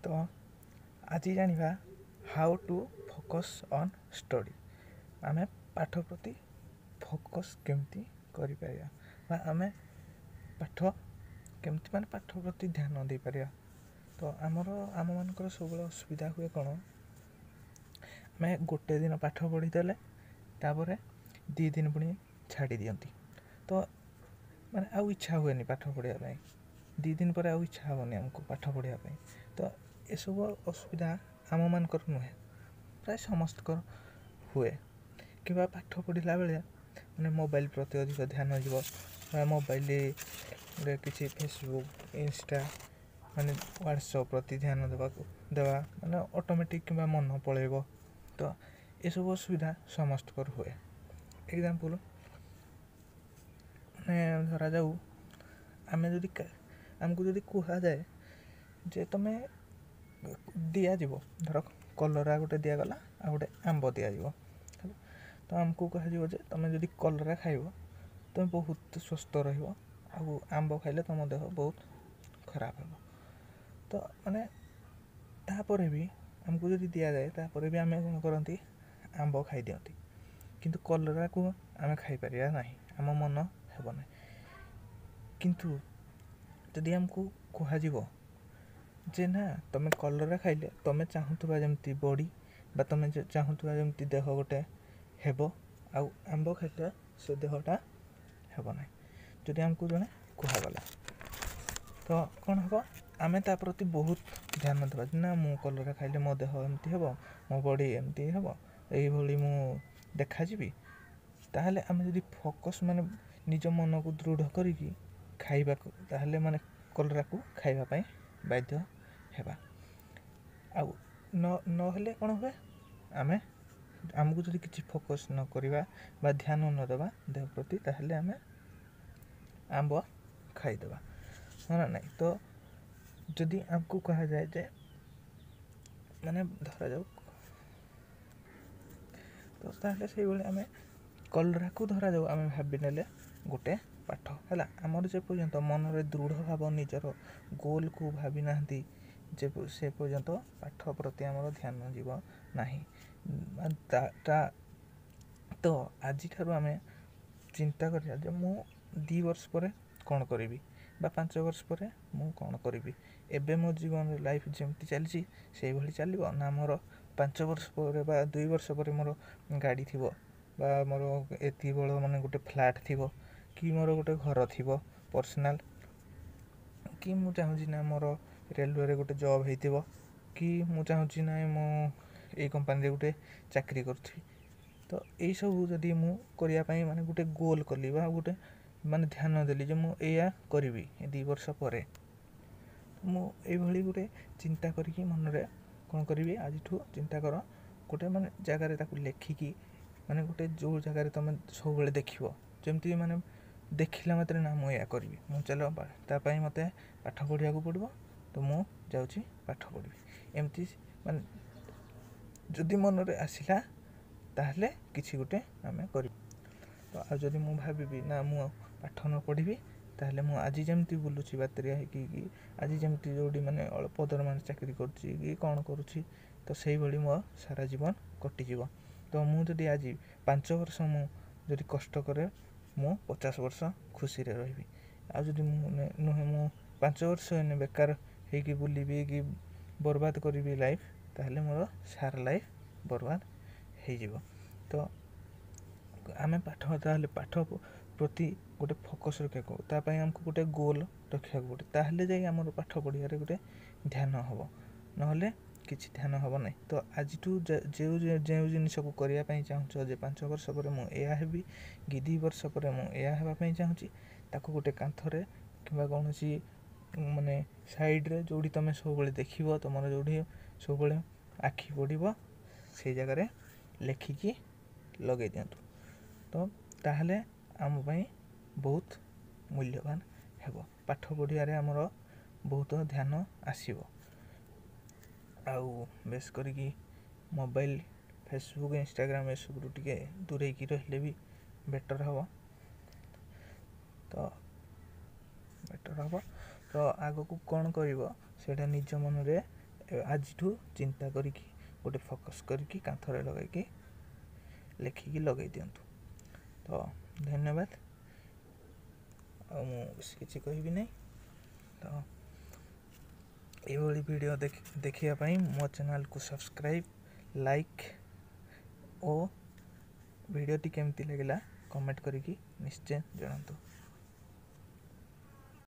ତ ଆଜି ଜାଣିବା how to focus on study। ଆମେ ପାଠ ପ୍ରତି ଫୋକସ୍ କେମିତି କରିପାରିବା ବା ଆମେ ପାଠ କେମିତି ମାନେ ପାଠ ପ୍ରତି ଧ୍ୟାନ ଦେଇପାରିବା। ତ ଆମର ଆମମାନଙ୍କର ସବୁବେଳେ ଅସୁବିଧା ହୁଏ କ'ଣ, ଆମେ ଗୋଟେ ଦିନ ପାଠ ପଢ଼ିଦେଲେ ତାପରେ 2 ଦିନ ପୁଣି ଛାଡ଼ି ଦିଅନ୍ତି। ତ ମାନେ ଆଉ ଇଚ୍ଛା ହୁଏନି ପାଠ ପଢ଼ିବା ପାଇଁ, 2 ଦିନ ପରେ ଆଉ ଇଚ୍ଛା ହେବନି ଆମକୁ ପାଠ ପଢ଼ିବା ପାଇଁ। ତ ଏସବୁ ଅସୁବିଧା ଆମମାନଙ୍କର ନୁହେଁ, ପ୍ରାୟ ସମସ୍ତଙ୍କର ହୁଏ। କିମ୍ବା ପାଠ ପଢ଼ିଲା ବେଳେ ମାନେ ମୋବାଇଲ୍ ପ୍ରତି ଅଧିକ ଧ୍ୟାନ ଯିବ ବା ମୋବାଇଲରେ କିଛି ଫେସବୁକ୍, ଇନଷ୍ଟା ମାନେ ହ୍ୱାଟ୍ସଅପ୍ ପ୍ରତି ଧ୍ୟାନ ଦେବା ମାନେ ଅଟୋମେଟିକ୍ କିମ୍ବା ମନ ପଳେଇବ। ତ ଏସବୁ ଅସୁବିଧା ସମସ୍ତଙ୍କର ହୁଏ। ଏକ୍ଜାମ୍ପଲ୍ ମାନେ ଧରାଯାଉ ଆମେ ଯଦି ଆମକୁ ଯଦି କୁହାଯାଏ ଯେ ତୁମେ ଦିଆଯିବ, ଧର କଲରା ଗୋଟେ ଦିଆଗଲା ଆଉ ଗୋଟେ ଆମ୍ବ ଦିଆଯିବ, ହେଲା। ତ ଆମକୁ କୁହାଯିବ ଯେ ତୁମେ ଯଦି କଲରା ଖାଇବ ତୁମେ ବହୁତ ସୁସ୍ଥ ରହିବ, ଆଉ ଆମ୍ବ ଖାଇଲେ ତୁମ ଦେହ ବହୁତ ଖରାପ ହେବ। ତ ମାନେ ତାପରେ ବି ଆମକୁ ଯଦି ଦିଆଯାଏ, ତାପରେ ବି ଆମେ କ'ଣ କରନ୍ତି, ଆମ୍ବ ଖାଇଦିଅନ୍ତି, କିନ୍ତୁ କଲରାକୁ ଆମେ ଖାଇପାରିବା ନାହିଁ, ଆମ ମନ ହେବ ନାହିଁ। କିନ୍ତୁ ଯଦି ଆମକୁ କୁହାଯିବ ଯେ ନା ତୁମେ କଲରା ଖାଇଲେ ତୁମେ ଚାହୁଁଥିବା ଯେମିତି ବଡ଼ି ବା ତୁମେ ଚାହୁଁଥିବା ଯେମିତି ଦେହ ଗୋଟେ ହେବ, ଆଉ ଆମ୍ବ ଖାଇଲେ ସେ ଦେହଟା ହେବ ନାହିଁ, ଯଦି ଆମକୁ ଜଣେ କୁହାଗଲା, ତ କ'ଣ ହେବ, ଆମେ ତା ପ୍ରତି ବହୁତ ଧ୍ୟାନ ଦେବା ନା ମୁଁ କଲରା ଖାଇଲେ ମୋ ଦେହ ଏମିତି ହେବ, ମୋ ବଡ଼ି ଏମିତି ହେବ, ଏଇଭଳି ମୁଁ ଦେଖାଯିବି। ତାହେଲେ ଆମେ ଯଦି ଫୋକସ୍ ମାନେ ନିଜ ମନକୁ ଦୃଢ଼ କରିକି ଖାଇବାକୁ, ତାହେଲେ ମାନେ କଲରାକୁ ଖାଇବା ପାଇଁ ବାଧ୍ୟ ହେବା। ଆଉ ନହେଲେ କ'ଣ ହୁଏ, ଆମେ ଆମକୁ ଯଦି କିଛି ଫୋକସ୍ ନ କରିବା ବା ଧ୍ୟାନ ନ ଦେବା ଦେହ ପ୍ରତି, ତାହେଲେ ଆମେ ଆମ୍ବ ଖାଇଦେବା, ହଁ ନା ନାଇଁ? ତ ଯଦି ଆମକୁ କୁହାଯାଏ ଯେ ମାନେ ଧରାଯାଉ, ତ ତାହେଲେ ସେଇଭଳି ଆମେ କଲରାକୁ ଧରାଯାଉ ଆମେ ଭାବିନେଲେ ଗୋଟେ ପାଠ ହେଲା। ଆମର ଯେ ପର୍ଯ୍ୟନ୍ତ ମନରେ ଦୃଢ଼ ଭାବ ନିଜର ଗୋଲ୍କୁ ଭାବି ନାହାନ୍ତି, ଯେ ସେ ପର୍ଯ୍ୟନ୍ତ ପାଠ ପ୍ରତି ଆମର ଧ୍ୟାନ ଯିବ ନାହିଁ। ତ ଆଜିଠାରୁ ଆମେ ଚିନ୍ତା କରିବା ଯେ ମୁଁ 2 ବର୍ଷ ପରେ କ'ଣ କରିବି ବା 5 ବର୍ଷ ପରେ ମୁଁ କ'ଣ କରିବି। ଏବେ ମୋ ଜୀବନରେ ଲାଇଫ୍ ଯେମିତି ଚାଲିଛି ସେଇଭଳି ଚାଲିବ ନା ମୋର 5 ବର୍ଷ ପରେ ବା 2 ବର୍ଷ ପରେ ମୋର ଗାଡ଼ି ଥିବ ବା ମୋର ଏତିକି ବଡ଼ ମାନେ ଗୋଟେ ଫ୍ଲାଟ୍ ଥିବ କି ମୋର ଗୋଟେ ଘର ଥିବ ପର୍ସନାଲ୍, କି ମୁଁ ଚାହୁଁଛି ନା ମୋର ରେଲୱେରେ ଗୋଟେ ଜବ୍ ହେଇଥିବ, କି ମୁଁ ଚାହୁଁଛି ନା ମୁଁ ଏଇ କମ୍ପାନୀରେ ଗୋଟେ ଚାକିରି କରୁଥିବି। ତ ଏଇସବୁ ଯଦି ମୁଁ କରିବା ପାଇଁ ମାନେ ଗୋଟେ ଗୋଲ୍ କଲି ବା ଗୋଟେ ମାନେ ଧ୍ୟାନ ଦେଲି ଯେ ମୁଁ ଏଇଆ କରିବି 2 ବର୍ଷ ପରେ, ମୁଁ ଏଇଭଳି ଗୋଟେ ଚିନ୍ତା କରିକି ମନରେ କ'ଣ କରିବି, ଆଜିଠୁ ଚିନ୍ତା କର ଗୋଟେ ମାନେ ଜାଗାରେ ତାକୁ ଲେଖିକି, ମାନେ ଗୋଟେ ଯେଉଁ ଜାଗାରେ ତୁମେ ସବୁବେଳେ ଦେଖିବ, ଯେମିତି ମାନେ ଦେଖିଲା ମାତ୍ରେ ନା ମୁଁ ଏଇଆ କରିବି, ମୁଁ ଚାଲ ତା ପାଇଁ ମୋତେ ପାଠ ପଢ଼ିବାକୁ ପଡ଼ିବ, ତ ମୁଁ ଯାଉଛି ପାଠ ପଢ଼ିବି, ଏମିତି ମାନେ ଯଦି ମନରେ ଆସିଲା ତାହେଲେ କିଛି ଗୋଟେ ଆମେ କରିବୁ। ତ ଆଉ ଯଦି ମୁଁ ଭାବିବି ନା ମୁଁ ପାଠ ନ ପଢ଼ିବି, ତାହେଲେ ମୁଁ ଆଜି ଯେମିତି ବୁଲୁଛି ବାତିରିଆ ହେଇକି, କି ଆଜି ଯେମିତି ଯେଉଁଠି ମାନେ ଅଳ୍ପ ଦରମାରେ ଚାକିରି କରୁଛି କି କ'ଣ କରୁଛି, ତ ସେଇଭଳି ମୋ ସାରା ଜୀବନ କଟିଯିବ। ତ ମୁଁ ଯଦି ଆଜି 5 ବର୍ଷ ମୁଁ ଯଦି କଷ୍ଟ କରେ, ମୁଁ 50 ବର୍ଷ ଖୁସିରେ ରହିବି। ଆଉ ଯଦି ମୁଁ ନୁହେଁ, ମୁଁ 5 ବର୍ଷ ଏଇନେ ବେକାର ହେଇକି ବୁଲିବି କି ବର୍ବାଦ କରିବି ଲାଇଫ୍, ତାହେଲେ ମୋର ସାରା ଲାଇଫ୍ ବର୍ବାଦ ହେଇଯିବ। ତ ଆମେ ପାଠ ତାହେଲେ ପାଠ ପ୍ରତି ଗୋଟେ ଫୋକସ୍ ରଖିବାକୁ, ତା ପାଇଁ ଆମକୁ ଗୋଟେ ଗୋଲ୍ ରଖିବାକୁ ପଡ଼ିବ, ତାହେଲେ ଯାଇ ଆମର ପାଠ ପଢ଼ିବାରେ ଗୋଟେ ଧ୍ୟାନ ହେବ, ନହେଲେ କିଛି ଧ୍ୟାନ ହେବ ନାହିଁ। ତ ଆଜିଠୁ ଯେଉଁ ଯେଉଁ ଜିନିଷକୁ କରିବା ପାଇଁ ଚାହୁଁଛ ଯେ 5 ବର୍ଷ ପରେ ମୁଁ ଏଇଆ ହେବି କି 2 ବର୍ଷ ପରେ ମୁଁ ଏଇଆ ହେବା ପାଇଁ ଚାହୁଁଛି, ତାକୁ ଗୋଟେ କାନ୍ଥରେ କିମ୍ବା କୌଣସି ମାନେ ସାଇଡ଼୍ରେ ଯେଉଁଠି ତୁମେ ସବୁବେଳେ ଦେଖିବ, ତୁମର ଯେଉଁଠି ସବୁବେଳେ ଆଖି ପଡ଼ିବ, ସେଇ ଜାଗାରେ ଲେଖିକି ଲଗେଇ ଦିଅନ୍ତୁ। ତ ତାହେଲେ ଆମ ପାଇଁ ବହୁତ ମୂଲ୍ୟବାନ ହେବ, ପାଠ ପଢ଼ିବାରେ ଆମର ବହୁତ ଧ୍ୟାନ ଆସିବ। ଆଉ ବେଶ କରିକି ମୋବାଇଲ୍, ଫେସବୁକ୍, ଇନଷ୍ଟାଗ୍ରାମ୍ ଏସବୁରୁ ଟିକେ ଦୂରେଇକି ରହିଲେ ବି ବେଟର୍ ହେବ। ତ ବେଟର୍ ହେବ। ତ ଆଗକୁ କ'ଣ କରିବ ସେଇଟା ନିଜ ମନରେ ଆଜିଠୁ ଚିନ୍ତା କରିକି ଗୋଟେ ଫୋକସ୍ କରିକି କାନ୍ଥରେ ଲଗାଇକି ଲେଖିକି ଲଗାଇ ଦିଅନ୍ତୁ। ତ ଧନ୍ୟବାଦ, ଆଉ ମୁଁ ବେଶୀ କିଛି କହିବି ନାହିଁ। ତ ଏଇଭଳି ଭିଡ଼ିଓ ଦେଖିବା ପାଇଁ ମୋ ଚ୍ୟାନେଲକୁ ସବସ୍କ୍ରାଇବ୍, ଲାଇକ୍ ଓ ଭିଡ଼ିଓଟି କେମିତି ଲାଗିଲା କମେଣ୍ଟ କରିକି ନିଶ୍ଚୟ ଜଣାନ୍ତୁ।